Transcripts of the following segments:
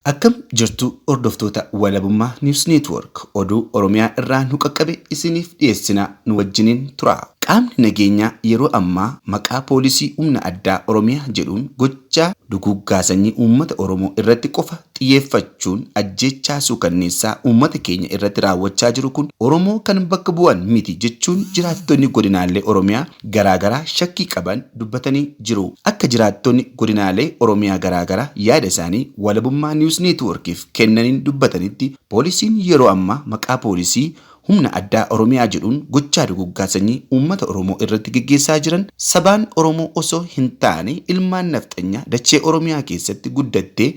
Akkam jirtu hordoftoota Walabummaa News Network, oduu Oromiyaa irraa nu qaqqabe isiniif dhiyeessina, nu wajjiniin tura. Qaamni nageenyaa yeroo ammaa maqaa poolisii humna addaa Oromiyaa jedhuun gochaa duguuggaa sanyii uummata Oromoo irratti qofa xiyyeeffachuun ajjeechaa suukanneessaa uummata keenya irratti raawwachaa jiru kun Oromoo kan bakka bu'an miti jechuun jiraattonni godinaalee Oromiyaa garaagaraa shakkii qaban dubbatanii jiru. Akka jiraattonni godinaalee Oromiyaa garaagaraa yaada isaanii Walabummaa News Networkiif kennaniin dubbatanitti, poolisiin yeroo ammaa maqaa poolisii humna addaa Oromiyaa jedhuun gochaa duguuggaa sanyii uummata Oromoo irratti geggeessaa jiran sabaan Oromoo osoo hin taane ilmaan nafxanyaa dachee Oromiyaa keessatti guddattee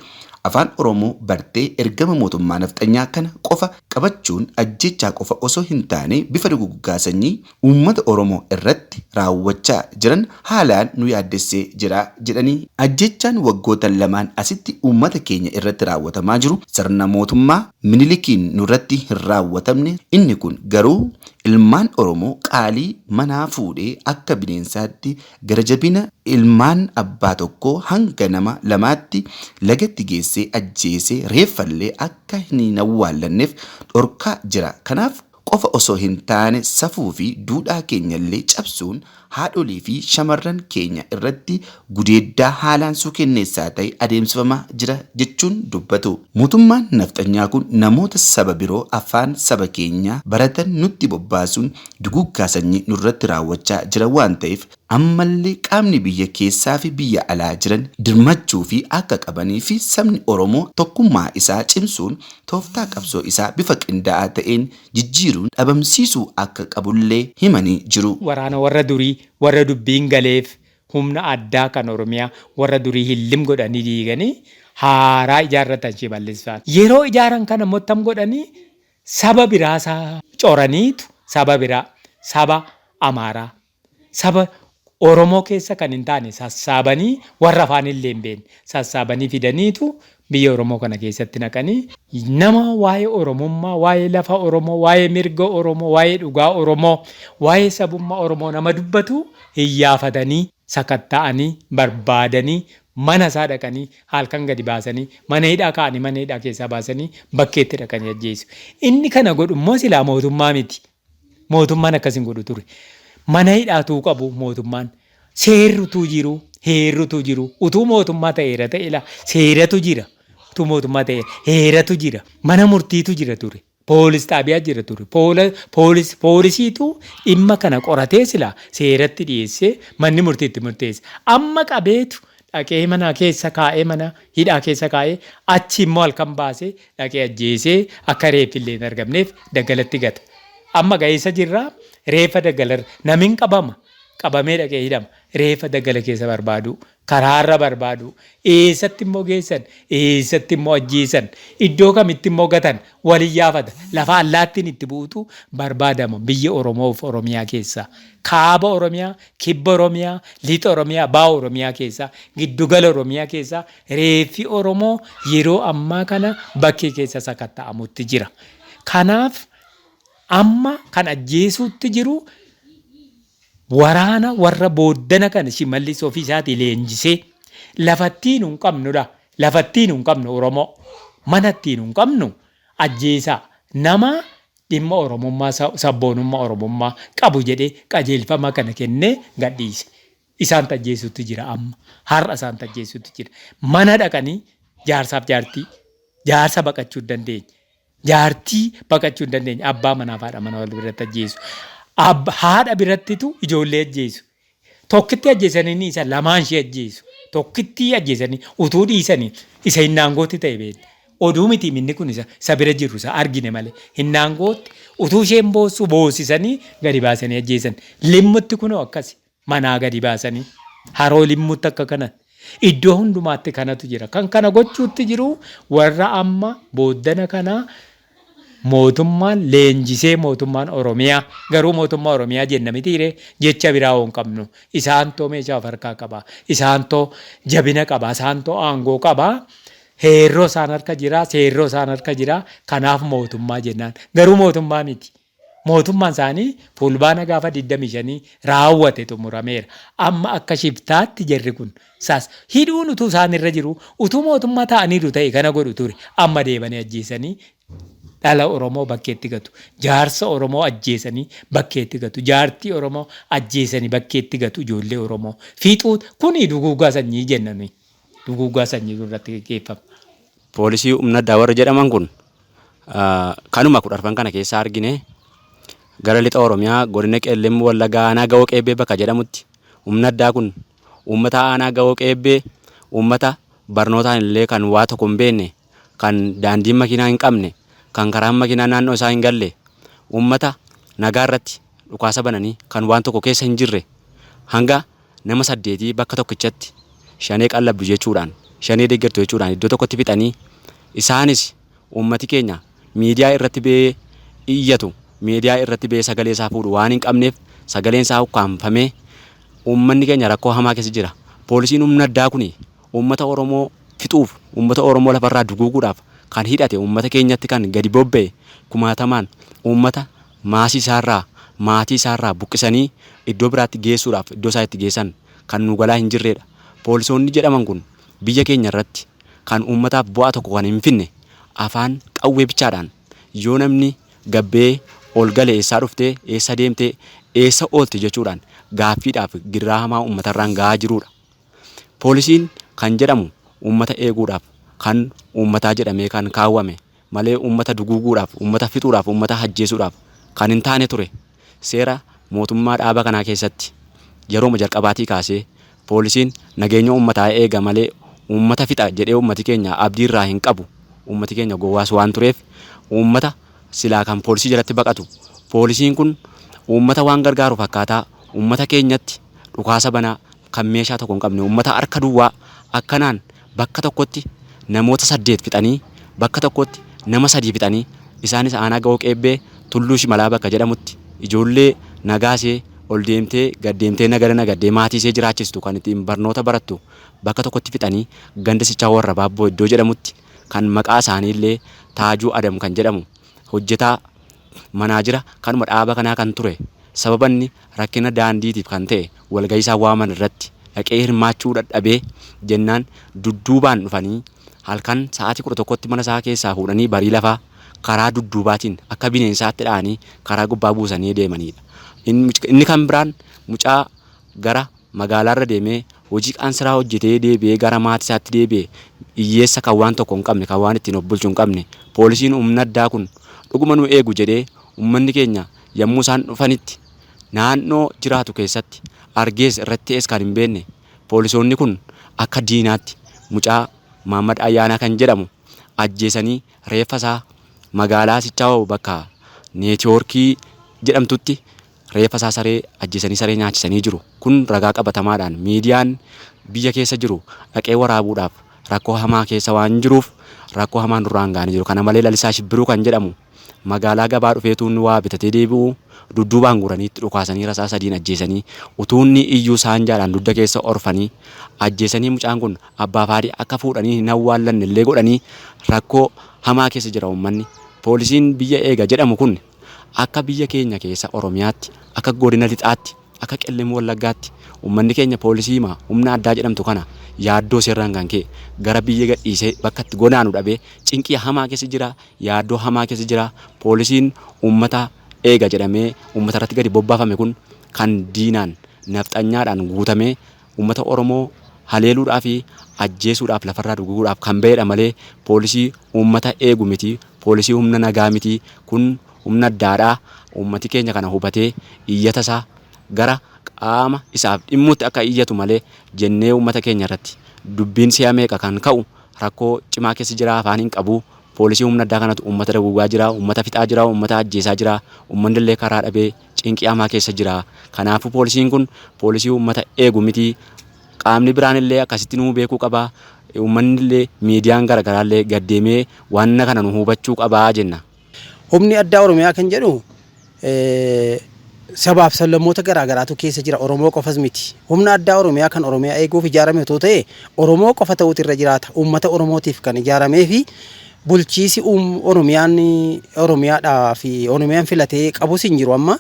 afaan Oromoo bartee ergama mootummaa nafxanyaa kana qofa qabachuun ajjechaa qofa osoo hin taane bifa duguuggaa sanyii uummata Oromoo irratti raawwachaa jiran haalaan nu yaaddessee jira jedhanii, ajjechaan waggoota lamaan asitti uummata keenya irratti raawwatamaa jiru sirna mootummaa Minilikiin nurratti hin raawwatamne, inni kun garuu ilmaan Oromoo qaalii manaa fuudhee akka bineensaatti gara jabina ilmaan abbaa tokkoo hanga nama lamaatti lagatti geessee ajjeesee reeffallee akka hin awwaallanneef dhorkaa jira. Kanaaf qofa osoo hin taane safuu fi duudhaa keenyallee cabsuun haadholii fi shamarran keenya irratti gudeeddaa haalaan suukenneessaa ta'e adeemsifamaa jira jechuun dubbatu. Mootummaan nafxanyaa kun namoota saba biroo afaan saba keenyaa baratan nutti bobbaasuun duguuggaa sanyii nurratti raawwachaa jira waan ta'eef ammallee qaamni biyya keessaa fi biyya alaa jiran dirmachuu fi akka qabanii fi sabni Oromoo tokkummaa isaa cimsuun tooftaa qabsoo isaa bifa qindaa'aa ta'een jijjiiruun dhabamsiisuu akka qabullee himanii jiru. Waraana warra durii, warra dubbiin galeef, humna addaa kan Oromiyaa warra durii hillim godhanii diiganii haaraa ijaarratan Shimallis fa'aan. Yeroo ijaaran kana immoo tam godhanii saba biraa coraniitu, saba biraa, saba Amaaraa, saba Oromoo keessa kan hin taane sassaabanii, warra afaan illee hin beekne sassaabanii fidaniitu biyya Oromoo kana keessatti naqanii, nama waa'ee Oromummaa, waa'ee lafa Oromoo, waa'ee mirga Oromoo, waa'ee dhugaa Oromoo, waa'ee sabummaa Oromoo nama dubbatu hiyyaafatanii, sakatta'anii, barbaadanii, mana isaa dhaqanii halkan gadi baasanii mana hidhaa kaa'anii, mana hidhaa keessaa baasanii bakkeetti dhaqanii ajjeesu. Inni kana godhu immoo silaa mootummaa miti. Mootummaan akkas hin godhu ture. Mana hidhaatuu qabu mootummaan. Seerri utuu jiru, heerri utuu jiru, utuu mootummaa ta'eera ta'e laa seeratu jira. Utuu mootummaa ta'eera, heeratu jira. Mana murtiitu jira ture. Poolis xaabiyaa jira ture. Poolis poolisiitu dhimma kana qoratee silaa seeratti dhiyeessee manni murtii itti murteesse. Amma qabeetu dhaqee mana keessa kaa'ee, mana hidhaa keessa kaa'ee, achi immoo halkan baasee dhaqee ajjeesee akka reeffi illee hin argamneef daggalatti gata. Amma ga'eessa jirraa reeffa daggalarra namni hin qabama. Qabamee dhaqee hidhama. Reeffa daggala keessa barbaadu, karaarra barbaadu, eessatti immoo geessan, eessatti immoo ajjeesan, iddoo kamitti immoo gatan waliin yaafata. Lafa allaattiin itti bu'utu barbaadama biyya Oromoof Oromiyaa keessa. Kaaba Oromiyaa, kibba Oromiyaa, lixa Oromiyaa, baha Oromiyaa keessa, giddugala Oromiyaa keessa reeffi Oromoo yeroo ammaa kana bakkee keessa sakatta'amutti jira. Kanaaf amma kan ajjeesuutti jiru waraana warra booddana kana Shimallis ofii isaatii leenjisee, lafattiin hin qabnudha. Lafattiin hin qabnu Oromoo. Manattiin hin qabnu, ajjeesaa. Nama dhimma Oromummaa, sabboonummaa Oromummaa qabu jedhee qajeelfama kana kennee gadhiise. Isaan tajjeesuutti jira amma. Har'a isaan tajjeesuutti jira. Mana dhaqanii jaarsaaf jaartii, jaarsa baqachuu hin dandeenye. Jaartii baqachuu hin dandeenye. Abbaa manaaf haadha mana wal biratti ajjeesu. Haadha birattitu ijoollee ajjeesu. Tokkitti ajjeesanii isa lamaan ishee ajjeesu. Tokkitti ajjeesanii utuu dhiisanii isa hinnaangootti ta'e beekne. Oduu miti, inni kun isa bira jirru isa argine malee. Hinnaangootti utuu isheen boossu boossisanii gadi baasanii ajjeesan. Limmutti kunoo akkasi manaa gadi baasanii, haroo Limmutti akka kana, iddoo hundumaatti kanatu jira. Kan kana gochuutti jiru warra amma booddana kana mootummaan leenjisee, mootummaan Oromiyaa. Garuu mootummaa Oromiyaa jenna mitiire, jecha biraa hoo hin qabnu. Isaantoo meeshaa of harkaa qaba. Isaantoo jabina qaba. Isaantoo aangoo qaba. Heerroo isaan harka jira. Seerroo isaan harka jira. Kanaaf mootummaa jennaan. Garuu mootummaa miti. Mootummaan isaanii Fulbaana gaafa 25 raawwate xumurameera. Amma akka shiftaatti jarri kun saas hidhuun utuu isaan irra jiru, utuu mootummaa ta'aniiru ta'e kana godhu ture. Amma deebanii ajjeesanii dhala Oromoo bakkeetti gatu. Jaarsa Oromoo ajjeesanii bakkeetti gatu. Jaartii Oromoo ajjeesanii bakkeetti gatu, ijoollee Oromoo. Fiixuu kuni duguuggaa sanyii jenna nuyi. Duguuggaa sanyii irratti gaggeeffama. Poolisii humna addaa warri jedhaman kun kanuma 14 kana keessa argine. Gara lixa Oromiyaa, godina Qeellem Wallaggaa, aanaa Gawoo Qeebbee bakka jedhamutti humna addaa kun uummata aanaa Gawoo Qeebbee, uummata barnootaan illee kan waa tokko hin beekne, kan daandiin makiinaa hin qabne, kan karaan makiinaa naannoo isaa hin galle, uummata nagaa irratti dhukaasa bananii, kan waan tokko keessa hin jirre, hanga nama 8 bakka tokkichatti shanee qallabdu jechuudhaan, shanee deeggartu jechuudhaan iddoo tokkotti fixanii, isaanis uummati keenya miidiyaa irratti ba'ee iyyatu, miidiyaa irratti ba'ee sagalee isaa fuudhu waan hin qabneef sagaleen isaa ukkaamfamee uummanni keenya rakkoo hamaa keessa jira. Poolisiin humna addaa kun uummata Oromoo fixuuf, uummata Oromoo lafarraa duguuguudhaaf kan hidhate, uummata keenyatti kan gadi bobba'e, kumaatamaan uummata maasii isaarraa, maatii isaarraa buqqisanii iddoo biraatti geessuudhaaf iddoo isaa itti geessan kan nu galaa hin jirredha. Poolisoonni jedhaman kun biyya keenya irratti kan uummataaf bu'aa tokko kan hin finne, afaan qawwee bichaadhaan yoo namni gabbee ol gale eessaa dhuftee, eessa deemtee, eessa oolte jechuudhaan gaaffiidhaaf gidiraa hamaa uummatarraan gahaa jirudha. Poolisiin kan jedhamu uummata eeguudhaaf kan uummataa jedhamee kan kaawwame malee uummata duguuguudhaaf, uummata fixuudhaaf, uummata ajjeesuudhaaf kan hin taane ture. Seera mootummaa dhaaba kanaa keessatti yerooma jalqabaatii kaasee poolisiin nageenya uummataa eega malee uummata fixa jedhee uummati keenya abdii irraa hin qabu. Uummati keenya gowwaas waan tureef uummata silaa kan poolisii jalatti baqatu, poolisiin kun uummata waan gargaaru fakkaataa uummata keenyatti dhukaasa banaa, kan meeshaa tokko hin qabne, uummata harka duwwaa akkanaan bakka tokkotti namoota 8 fixanii, bakka tokkotti nama 3 fixanii, isaanis aanaa Ga'oo Qeebbee Tulluu Shimalaa bakka jedhamutti ijoollee nagaasee ol deemtee gad deemtee nagada nagaddee maatii ishee jiraachistu, kan ittiin barnoota barattu bakka tokkotti fixanii, ganda Sichaa Warra Baabboo iddoo jedhamutti kan maqaa isaanii illee Taajuu Adam kan jedhamu, hojjetaa manaajira kanuma dhaaba kanaa kan ture, sababa inni rakkina daandiitiif kan ta'e walgahii isaan waaman irratti dhaqee hirmaachuu dadhabee jennaan dudduubaan dhufanii halkan sa'aatii 11tti mana isaa keessaa fuudhanii barii lafaa karaa dudduubaatiin akka bineensaatti dha'anii karaa gubbaa buusanii deemanidha. Inni kan biraan mucaa gara magaalaarra deemee hojii qaansiraa hojjetee deebi'ee gara maatii isaatti deebi'e, hiyyeessa kan waan tokko hin qabne, kan waan ittiin of bulchu hin qabne, poolisiin humna addaa kun dhuguma nu eegu jedhee uummanni keenya yommuu isaan dhufanitti naannoo jiraatu keessatti argees irratti ta'es kan hin beekne, poolisoonni kun akka diinaatti mucaa Maammad Ayyaanaa kan jedhamu ajjeesanii reeffa isaa magaalaa Sichaawoo bakka neetiwoorkii jedhamtutti reeffa isaa saree ajjeesanii saree nyaachisanii jiru. Kun ragaa qabatamaadhaan miidiyaan biyya keessa jiru dhaqee waraabuudhaaf rakkoo hamaa keessa waan jiruuf rakkoo hamaan nurraan ga'anii jiru. Kana malee Lalisaa Shibbiruu kan jedhamu magaalaa gabaa dhufeetu inni waa bitatee deebi'u dudduubaan guuranii itti dhukaasanii rasaa sadiin ajjeesanii, utuu inni iyyuu saanjaadhaan dugda keessa orfanii ajjeesanii, mucaan kun abbaa fi haadhi akka fuudhanii hin awwaallanne illee godhanii rakkoo hamaa keessa jira uummanni. Poolisiin biyya eega jedhamu kun akka biyya keenya keessa Oromiyaatti, akka godina lixaatti, akka Qellem Wallaggaatti uummanni keenya poolisii humna addaa jedhamtu kana yaaddoo seerraan kan ka'e gara biyya gadhiisee bakka itti godaanu dhabee cinqii hamaa keessa jira, yaaddoo hamaa keessa jira. Poolisiin uummata eega jedhamee uummata irratti gadi bobbaafame kun kan diinaan nafxanyaadhaan guutamee uummata Oromoo haleeluudhaa fi ajjeesuudhaaf, lafarraa duguuguudhaaf kan ba'edha malee poolisii uummata eegu miti, poolisii humna nagaa miti, kun humna addaadha. Uummati keenya kana hubatee iyyata isaa gara qaama isaaf dhimmuutti akka iyyatu malee jennee uummata keenya irratti dubbiin si'a meeqa kan ka'u rakkoo cimaa keessa jira, afaan hin qabu. Poolisii humna addaa kanatu uummata duguugaa jira, uummata fixaa jira, uummata ajjeesaa jira, uummanni illee karaa dhabee cinqii hamaa keessa jira. Kanaafuu poolisiin kun poolisii uummata eegu miti. Qaamni biraan illee akkasitti nu beekuu qaba. Uummanni illee miidiyaan garaagaraa illee gaddeemee waan kana nu hubachuu qabaa jenna. Humni addaa Oromiyaa kan jedhu sabaaf sablammoota garaagaraatu keessa jira, Oromoo qofas miti. Humna addaa Oromiyaa kan Oromiyaa eeguuf ijaarame otoo ta'e Oromoo qofa ta'uutu irra jiraata. Uummata Oromootiif kan ijaaramee fi Bulchiisi Oromiyaan Oromiyaadhaa fi Oromiyaan filatee qabus hin jiru amma.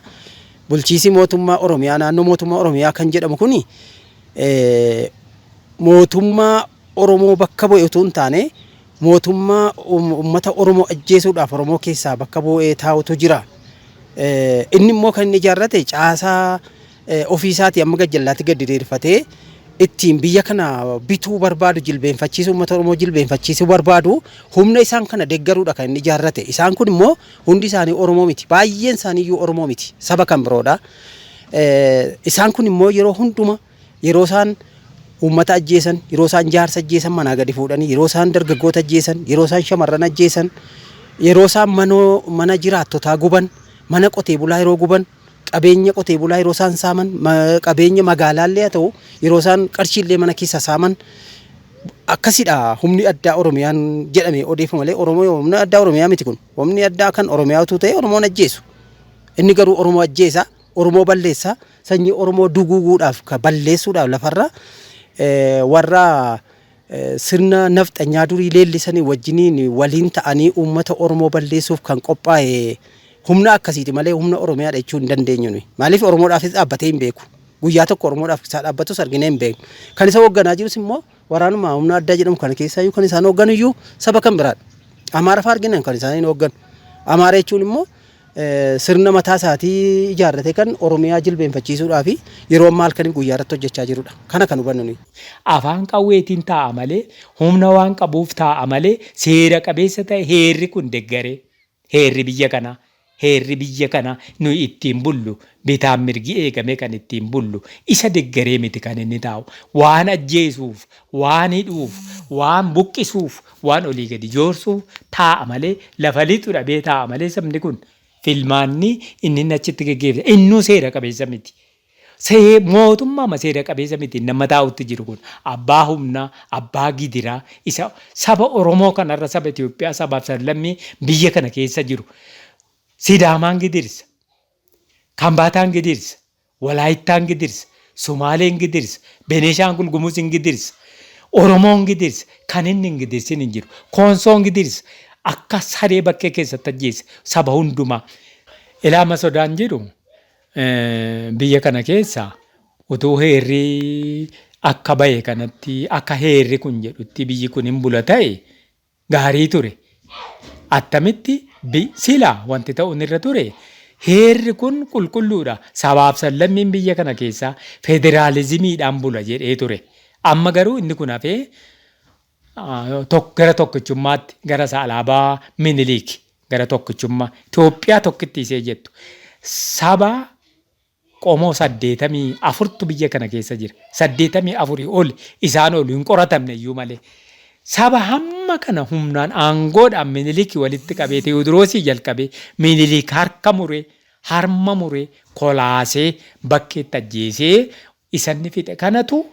Bulchiisi mootummaa Oromiyaa, naannoo mootummaa Oromiyaa kan jedhamu kuni mootummaa Oromoo bakka bu'e utuu hin taane, mootummaa uummata Oromoo ajjeesuudhaaf Oromoo keessaa bakka bu'ee taa'utu jira. Inni immoo kan inni ijaarrate caasaa ofii isaatii amma gajjallaatti gad diriirfatee ittiin biyya kana bituu barbaadu, jilbeenfachiisuu, uummata Oromoo jilbeenfachiisuu barbaadu, humna isaan kana deeggaruudha kan inni ijaarrate. Isaan kun immoo hundi isaanii Oromoo miti. Baay'een isaanii iyyuu Oromoo miti. Saba kan biroodha. Isaan kun immoo yeroo hunduma yeroo isaan uummata ajjeesan, yeroo isaan jaarsa ajjeesan manaa gadi fuudhanii, yeroo isaan dargaggoota ajjeesan, yeroo isaan shamarran ajjeesan, yeroo isaan manoo mana jiraattotaa guban, mana qotee bulaa yeroo guban, qabeenya qotee bulaa yeroo isaan saaman, qabeenya magaalaallee haa ta'u yeroo isaan qarshiillee mana keessa saaman, akkasidha humni addaa Oromiyaan jedhamee odeeffama malee Oromoo humna addaa Oromiyaa miti kun. Humni addaa kan Oromiyaa utuu ta'e Oromoon ajjeesu. Inni garuu Oromoo ajjeesa, Oromoo balleessa, sanyii Oromoo duguuguudhaaf, ka balleessuudhaaf lafarra warra sirna nafxanyaa durii leellisanii wajjiniin waliin ta'anii uummata Oromoo balleessuuf kan qophaa'e humna akkasiiti malee humna Oromiyaadha jechuu hin dandeenyu nuyi. Maaliif? Oromoodhaafis dhaabbatee hin beeku. Guyyaa tokko Oromoodhaaf isaa dhaabbatus arginee hin beeknu. Kan isa hoogganaa jirus immoo waraanuma humna addaa jedhamu kana keessaayyuu kan isaan hoogganu iyyuu saba kan biraadha. Amaara fa'aa argina kan isaan hoogganu. Amaara jechuun immoo sirna mataa isaatii ijaarrate kan Oromiyaa jilbeenfachiisuudhaa fi yeroo ammaa halkanii guyyaa irratti hojjechaa jirudha. Kana kan hubannu nuyi. Afaan qawweetiin taa'a malee, humna waan qabuuf taa'a malee, seera qabeessa ta'e heerri kun deggaree, heerri biyya kanaa, heerri biyya kanaa nuyi ittiin bullu, bitaan mirgi eegamee kan ittiin bullu isa deggaree miti kan inni taa'u. Waan ajjeesuuf, waan hidhuuf, waan buqqisuuf, waan olii gadi joorsuuf taa'a malee, lafa lixu dhabee taa'a malee, sabni kun filmaanni inni achitti geggeessa innuu seera qabeessa miti. Mootummaa seera qabeessa miti nama taa'utti jiru kun, abbaa humnaa, abbaa gidiraa isa saba Oromoo kanarra, saba Itoophiyaa, sabaaf sablammii biyya kana keessa jiru. Sidaamaan gidirsa, Kambaataan gidirsa, Walaayittaan gidirsa, Sumaaleen gidirsa, Beneeshaangul Gumuz hin gidirsa, Oromoon gidirsa, kan inni hin gidirsin hin jiru. Koonsoon gidirsa, akka saree bakkee keessatti ajjeese saba hundumaa. Ilaama sodaan jiru biyya kana keessa utuu heerri akka bahe kanatti, akka heerri kun jedhutti biyyi kun hin bula ta'e gaarii ture. Attamitti silaa wanti ta'uun irra ture, heerri kun qulqulluudha. Sabaaf sablammiin biyya kana keessaa federaalizimiidhaan bula jedhee ture. Amma garuu inni kun hafee gara tokkichummaatti, gara isa alaabaa Miniliik, gara tokkichummaa Itoophiyaa tokkitti isee jettu, saba qomoo 84tu biyya kana keessa jira. 84 ol, isaan ol hin qoratamne iyyuu malee. Saba hamma kana humnaan aangoodhaan Minilik walitti qabee, Teewodiroosii jalqabee Minilik harka muree, harma muree, kolaasee bakkeetti ajjeesee isanni fixe kanatu,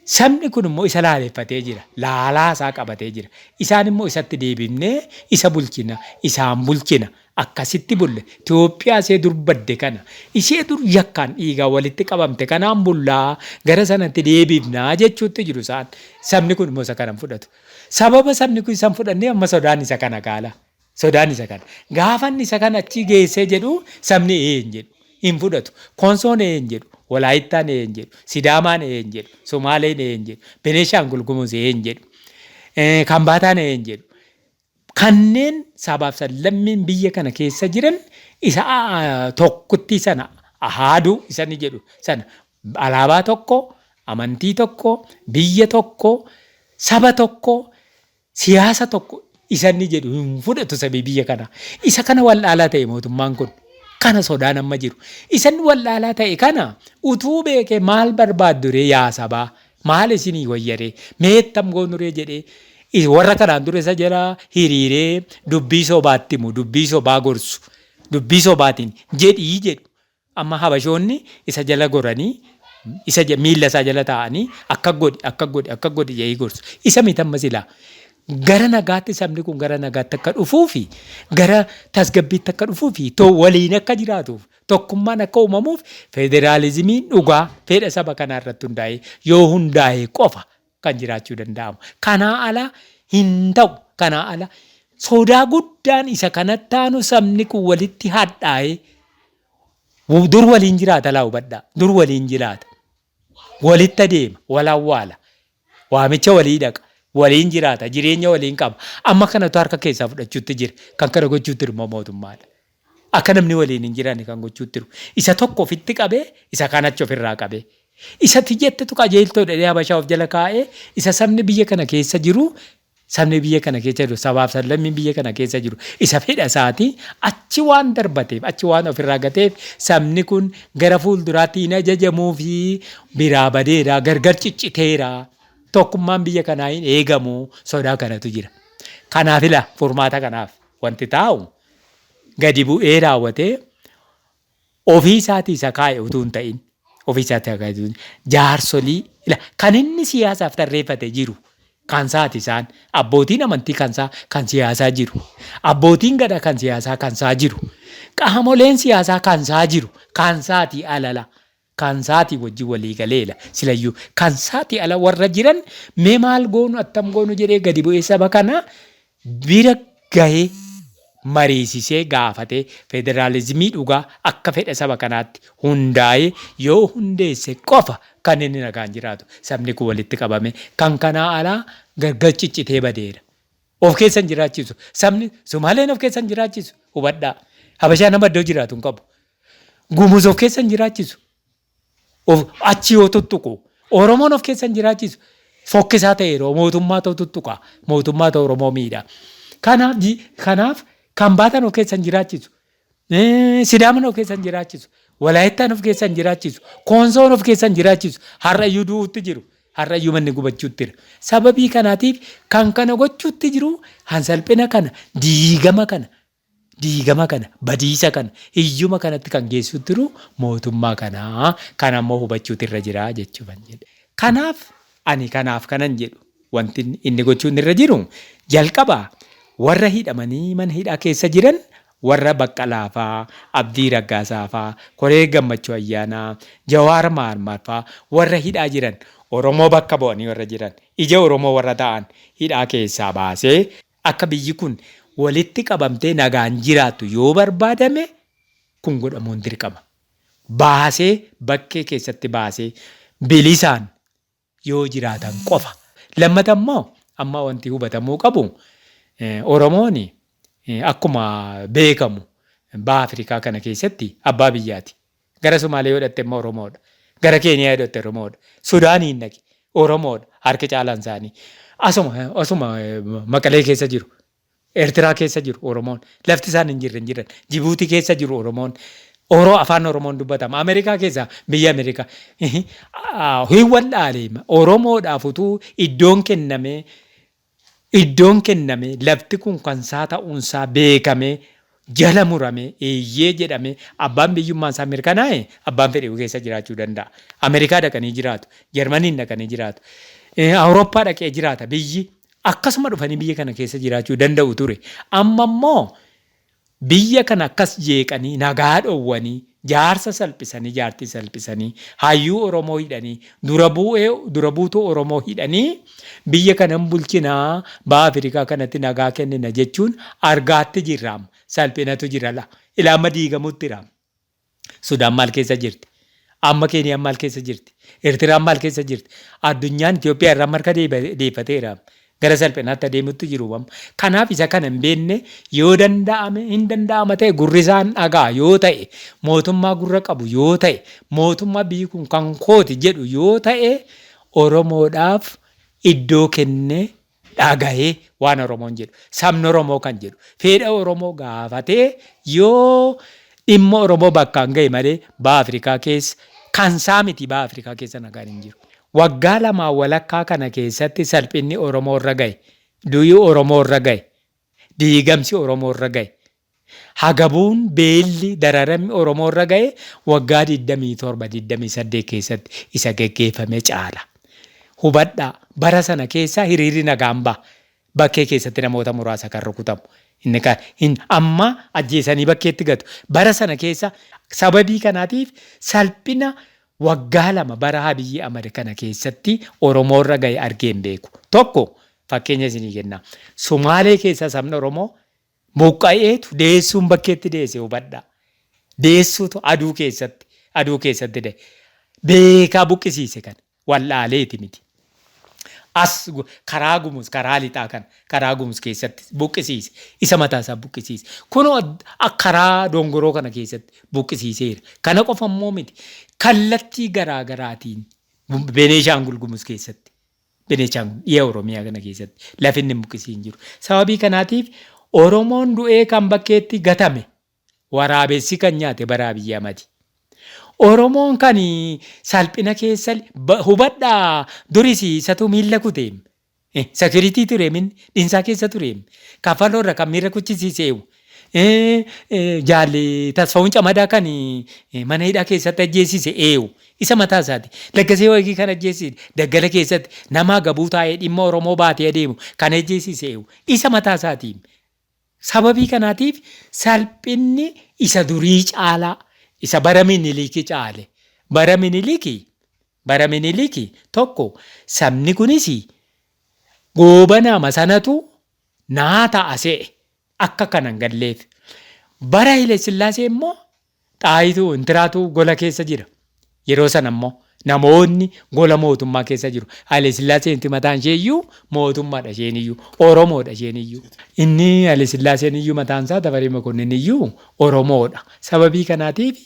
sabni kun immoo isa laaleffatee jira. Laalaa isaa qabatee jira. Isaan immoo isatti deebifnee isa bulchina, isaan bulchina. Akkasitti bulle. Itoophiyaa ishee dur badde kana, ishee dur yakkaan dhiigaa walitti qabamte kanaan bullaa, gara sanatti deebifnaa jechuutti jiru isaan. Sabni kun immoo isa kana hin fudhatu. Sababa sabni kun isa hin fudhannee amma sodaan isa kana gaala. Sodaan isa kana. Gaafa inni isa kana achi geessee jedhu sabni ee hin jedhu. Hin fudhatu. Koonsoon ee hin jedhu. Walaayittaan ee hin jedhu. Sidaamaan ee hin jedhu. Sumaaleen ee hin jedhu. Beneeshaangul Gumuz ee hin jedhu. Kambaataan ee hin jedhu. Kanneen sabaaf sablammiin biyya kana keessa jiran isa tokkotti sana ahaaduu isa ni jedhu sana, alaabaa tokko, amantii tokko, biyya tokko, saba tokko, siyaasa tokko isa inni jedhu hin fudhatu sabii biyya kanaa. Isa kana wallaalaa ta'e mootummaan kun. Kana sodaan amma jiru. Isa inni wallaalaa ta'e kana utuu beekee, maal barbaadduree yaa sabaa? Maal isinii wayyaree? Meettam goonuree jedhee warra kanaan dura isa jala hiriiree dubbii sobaatti himu, dubbii sobaa gorsu, dubbii sobaatiin jedhii jedhu. Amma Habashoonni isa jala goranii, isa miilla isaa jala taa'anii, akka godhi, akka godhi, akka godhi jedhee gorsu. Isa miti amma silaa. Gara nagaatti, sabni kun gara nagaatti akka dhufuu fi gara tasgabbiitti akka dhufuu fi waliin akka jiraatuuf, tokkummaan akka uumamuuf, federaalizimiin dhugaa fedha saba kanaa irratti hundaa'e yoo hundaa'e qofa kan jiraachuu danda'amu. Kanaa ala hin ta'u. Kanaa ala sodaa guddaan isa kanatti aanu sabni kun walitti hadhaa'ee dur waliin jiraata laa hubadhaa. Dur waliin jiraata. Walitti adeema, wal awwaala. Waamicha walii dhaqa. Waliin jiraata, jireenya waliin qaba. Amma kanatu harka keessaa fudhachuutti jira. Kan kana gochuutti jiru immoo mootummaadha. Akka namni waliin hin jiraanne kan gochuutti jiru. Isa tokko ofitti qabee, isa kaan achi ofirraa qabee. Isa ti jettetu qajeeltoo jedhee Habashaa of jala kaa'ee, isa sabni biyya kana keessa jiru, sabni biyya kana keessa jiru, sabaaf sablammiin biyya kana keessa jiru, isa fedha isaatii achi waan darbateef, achi waan ofirraa gateef, sabni kun gara fuulduraatti hin ajajamuu fi biraa badeera, gargar cicciteera. Tokkummaan biyya kanaa hin eegamu, sodaa kanatu jira. Kanaaf ila furmaata kanaaf wanti taa'u gadi bu'ee raawwatee ofii isaatii isa kaa'e utuu hin ta'in, ofii isaatii isa kaa'e utuu hin jaarsolii ila kan inni siyaasaaf tarreeffate jiru kan isaati isaan abbootiin amantii kan isaa kan siyaasaa jiru, abbootiin gadaa kan siyaasaa kan isaa jiru, qaamoleen siyaasaa kan isaa jiru, kan isaatii alala kan isaatii wajjin walii galeela silayyuu kan isaatii ala warra jiran mee maal goonu attam goonu jedhee gadi bu'ee saba kana bira gahee mariisisee gaafatee federaalizimii dhugaa akka fedha saba kanaatti hundaa'ee yoo hundeesse qofa kan inni nagaan jiraatu, sabni kun walitti qabame. Kan kanaa alaa gargar ciccitee badeera. Of keessa hin jiraachisu. Sabni Sumaaleen of keessa hin jiraachisu. Hubadhaa. Habashaa nama iddoo jiraatu hin qabu. Gumuz of keessa hin jiraachisu. Of achi yoo tuttuqu. Oromoon of keessa hin jiraachisu. Fokkisaa ta'eera mootummaa ta'u tuttuqa. Mootummaa ta'u Oromoo miidha. Kanaaf kanaaf kan baatan of keessa hin jiraachisu. Sidaaman of keessa hin jiraachisu. Walaayittaan of keessa hin jiraachisu. Koonsoon of keessa hin jiraachisu. Har'ayyuu du'uutti jiru. Har'ayyuu manni gubachuutti jira. Sababii kanaatiif kan kana gochuutti jiru hansalphina kana, diigama kana, diigama kana, badiisa kana, hiyyuma kanatti kan geessuutti jiru mootummaa kanaa. Kana immoo hubachuutu irra jira jechuufan jedhe. Kanaaf ani kanaaf kanan jedhu wanti inni gochuun irra jiru jalqaba warra hidhamanii mana hidhaa keessa jiran, warra Baqqalaa faa, Abdii Raggaasaa faa, Koree Gammachuu Ayyaanaa, Jawaar Mohammad faa, warra hidhaa jiran, Oromoo bakka bu'anii warra jiran, ija Oromoo warra ta'an hidhaa keessaa baasee akka biyyi kun walitti qabamtee nagaan jiraattu yoo barbaadame kun godhamuun dirqama. Baasee bakkee keessatti baasee bilisaan yoo jiraatan qofa. Lammata immoo amma wanti hubatamuu qabu Oromoon akkuma beekamu baha Afrikaa kana keessatti abbaa biyyaati. Gara Sumaalee yoo dhatte immoo Oromoodha. Gara Keeniyaa yoo dhatte Oromoodha. Sudaaniin dhaqi Oromoodha harki caalaan isaanii. Asuma asuma Maqalee keessa jiru. Eertiraa keessa jiru Oromoon. Lafti isaan hin jirre hin jiran. Jibuutii keessa jiru Oromoon. Oroo afaan Oromoon dubbatama. Ameerikaa keessa biyya Ameerikaa. Hin wal'aale Oromoodhaaf utuu iddoon kennamee, iddoon kennamee lafti kun kan isaa ta'uunsaa beekamee jala muramee eeyyee jedhamee abbaan biyyummaan isaa mirkanaa'e abbaan fedhe keessa jiraachuu danda'a. Ameerikaa dhaqanii jiraatu. Jarmaniin dhaqanii jiraatu. Awurooppaa dhaqee jiraata biyyi. Akkasuma dhufanii biyya kana keessa jiraachuu danda'u ture. Amma immoo biyya kana akkas jeeqanii, nagaa dhowwanii, jaarsa salphisanii, jaartii salphisanii, hayyuu Oromoo hidhanii, dura bu'ee dura buutuu Oromoo hidhanii biyya kana hin bulchinaa, baha Afrikaa kanatti nagaa kennina jechuun argaatti jirra amma. Salphinatu jira la. Ilaa amma diigamutti jira. Sudaan maal keessa jirti? Amma Keeniyaan maal keessa jirti? Eertiraan maal keessa jirti? Addunyaan Itoophiyaa irraa marka deeffateera. Gara salphinaatti adeemutti jiru. Kanaaf isa kana hin beekne yoo danda'ame hin danda'ama ta'e gurri isaan dhagaa yoo ta'e, mootummaa gurra qabu yoo ta'e, mootummaa biyyi kun kan kooti jedhu yoo ta'e, Oromoodhaaf iddoo kennee dhagahee waan Oromoon jedhu, sabni Oromoo kan jedhu, fedha Oromoo gaafatee yoo dhimma Oromoo bakkaan gahe malee baha Afrikaa keessa kan isaa miti, baha Afrikaa keessa nagaan hin jiru. Waggaa lamaa walakkaa kana keessatti salphinni Oromoo irra gahe, du'i Oromoo irra gahe, diigamsi Oromoo irra gahe, hagabuun, beelli, dararamni Oromoo irra gahe waggaa 27, 28 keessatti isa geggeeffame caala. Hubadhaa, bara sana keessa hiriirri nagaan baha. Bakkee keessatti namoota muraasa kan rukutamu. Inni kan hin amma ajjeesanii bakkeetti gatu. Bara sana keessa sababii kanaatiif salphina waggaa lama bara Abiyyi Ahmad kana keessatti Oromoo irra gahe argee hin beeku. Tokko Fakkeenya isinii kenna. Sumaalee keessa sabni Oromoo buqqa'eetu deessuun bakkeetti deesse hubadhaa. Deessuutu aduu keessatti aduu keessatti da'e. Beekaa buqqisiise kana. Wal'aaleeti miti. As karaa Gumuz karaa lixaa kana karaa Gumuz keessatti buqqisiise. Isa mataa isaa buqqisiise. Kunoo karaa Dongoroo kana keessatti buqqisiiseera. Kana qofa immoo miti. Kallattii garaa garaatiin Beneeshaangul Gumuz keessatti Beneeshaangul dhiha Oromiyaa kana keessatti lafi inni hin buqqisiin jiru. Sababii kanaatiif Oromoon du'ee kan bakkeetti gatame waraabessi kan nyaate bara Abiyyi Ahmadi. Oromoon kan salphina keessa hubadhaa duris isatu miilla kuteem. Security tureem inni dhinsaa keessa tureem. Kaffaloo irra kan miira kuchisiiseewu. Jaalli Tasfaawun Camadaa kan mana hidhaa keessatti ajjeesise eewu. Isa mataa isaati. Laggasee Wagii kan ajjeesise daggala keessatti namaa gabuu taa'ee dhimma Oromoo baatee adeemu kan ajjeesise eewu. Isa mataa isaati. Sababii kanaatiif salphinni isa durii caalaa isa bara Miniliki caale. Bara Miniliki bara Miniliki tokko sabni kunis goobanaama sanatu naa ta'a se'e akka kana hin galleef. Bara Haile Sillaasee immoo Xaayituu Intiraatu gola keessa jira. Yeroo sana immoo namoonni gola mootummaa keessa jiru. Haile Sillaaseen mataan ishee iyyuu mootummaadha isheen iyyuu. Oromoodha isheen iyyuu. Inni Haile Sillaaseen iyyuu mataan isaa Tafarii Mokonnin iyyuu Oromoodha. Sababii kanaatiif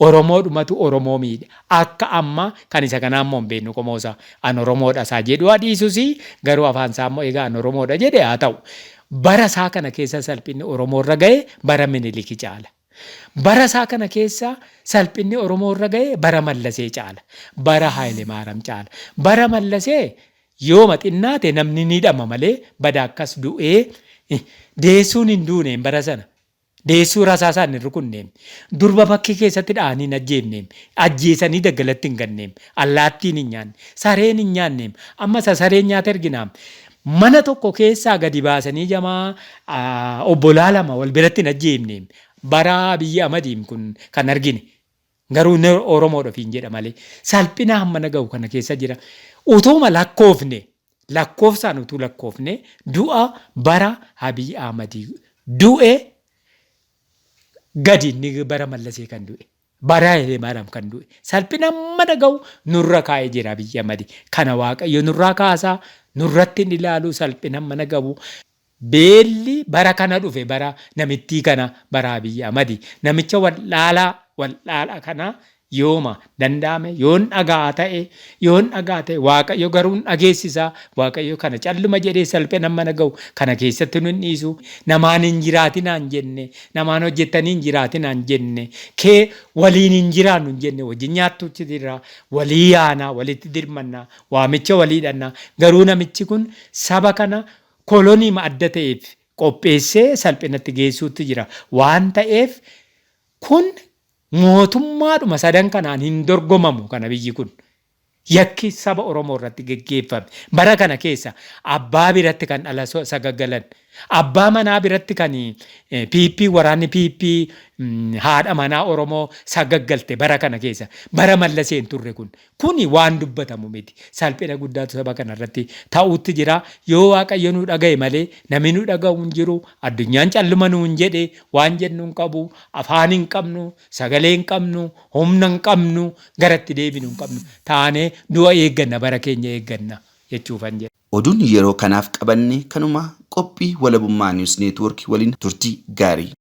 Oromoodhumatu Oromoo miidhe. Akka amma kan isa kanaa immoo hin beeknu qomoo isaa. An Oromoodha isaa jedhu haa dhiisus garuu afaan isaa immoo egaa an Oromoodha jedhe haa ta'u. Bara isaa kana keessa salphinni Oromoo irra ga'e bara Miniliki caala. Bara isaa kana keessa salphinni Oromoo irra ga'e bara Mallasee caala. Bara Haayilemaaram caala. Bara Mallasee yooma xinnaate namni ni hidhama malee bada akkas du'ee deessuun hin duuneen bara sana. Deessuu rasaasaan hin rukunneem. Durba bakkee keessatti dha'anii hin ajjeefneem. Ajjeesanii daggalatti hin ganneem. Allaattiin hin nyaanne. Sareen hin nyaanneem. Amma isa sareen nyaate arginaam. Mana tokko keessaa gadi baasanii jamaa obbolaa lama wal biratti hin ajjeefneem. Bara Abiyyi Ahmadiim kun kan argine. Garuu inni Oromoodha ofiin jedha malee. Salphina hammana gahu kana keessa jira. Utuuma lakkoofne lakkoofsaan utuu lakkoofne du'a bara Abiy Ahmadi du'e gadi inni bara Mallasee kan du'e. Bara Hayilemaariyaam kan du'e. Salphina hammana gahu nurra kaa'ee jira Abiy Ahmadi. Kana Waaqayyo nurraa kaasaa nurratti hin ilaalu salphina hammana gahu. Beelli bara kana dhufe bara namittii kana bara Abiy Ahmadi. Namicha wal'aalaa wal'aalaa kana yooma danda'ame yoon dhaga'a ta'e yoon dhaga'a ta'e Waaqayyo garuu hin dhageessisa. Waaqayyo kana calluma jedhee salphina mana ga'u kana keessatti nu hin dhiisu. Namaan hin jiraatinaan jenne namaan hojjettanii hin jiraatinaan jenne kee waliin hin jiraannu hin jenne wajjin nyaattuutti jirra walii yaanaa walitti dirmannaa waamicha walii dhannaa garuu namichi kun saba kana koloniima adda ta'eef qopheessee salphinatti geessuutti jira waan ta'eef kun mootummaadhuma sadan kanaan hin dorgomamu kana biyyi kun. Yakki saba Oromoo irratti geggeeffame bara kana keessa abbaa biratti kan dhala sagaggalan abbaa manaa biratti kan PP waraanni PP haadha manaa Oromoo sagaggalte bara kana keessa bara Mallasee hin turre kun. Kuni waan dubbatamu miti. Salphina guddaatu saba kana irratti ta'uutti jira. Yoo Waaqayyo nu dhaga'e malee namni nu dhaga'u hin jiru. Addunyaan calluma nuun jedhe waan jennu hin qabu. Afaan hin qabnu, sagalee hin qabnu, humna hin qabnu, gara itti deebinu hin qabnu. Taanee du'a eegganna, bara keenya eegganna jechuufan jedha. Oduun yeroo kanaaf qabanne kanuma qophii Walabummaa News Network waliin turtii gaarii.